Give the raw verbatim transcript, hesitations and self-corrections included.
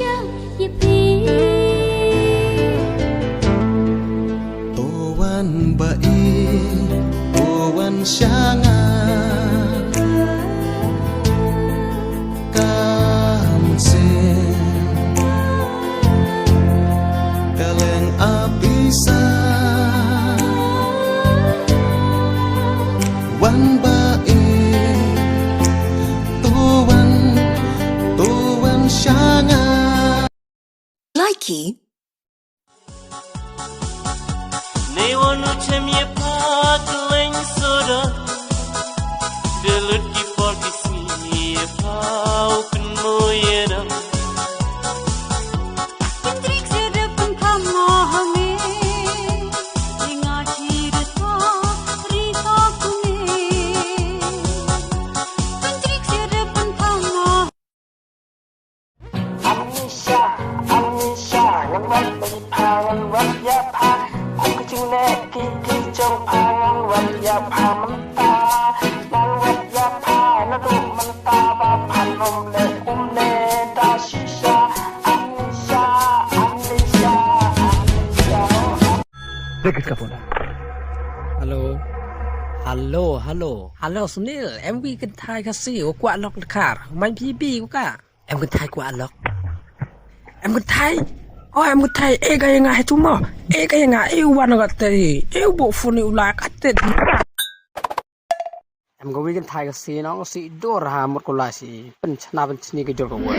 Ye phi. To wan ba i, to wan sha nga. Kam se, ka leng a pisa. Wan ba i, to wan, to wan sha nga. Likey. Ni wanu chem ye pa kleng soda. Delut ki por ki si ye pa u pynmu ye dang. Pynjrik se de pynkham mo ha me. Ringa chi de to, ri to ku me. Pynjrik se de pynkham mo. Amnesia, amnesia, ngan wat pha, ngan wat ya pha. Kum ka jingleh ki, ki jong pha, ngan wat ya pha mynta. Ngan wat ya pha, naduh mynta ba phan ym leh kum ne da shisha. Amnesia, amnesia, amnesia. Hello. Hello, hello. Hello, Sunil. Em wi kynthai Khasi, u kwah lok dkhar. Mai phi bi u ka. Em kynthai kwah lok. Em kynthai. Oh, em kynthai. E ka ya nga he tu mo. E ka ya nga. E u wan ka te. E u bo phone u la ka te. Em ka wi kynthai Khasi nong si dur ha mut ko la si. Pynchna pynchni ka jor ka wa.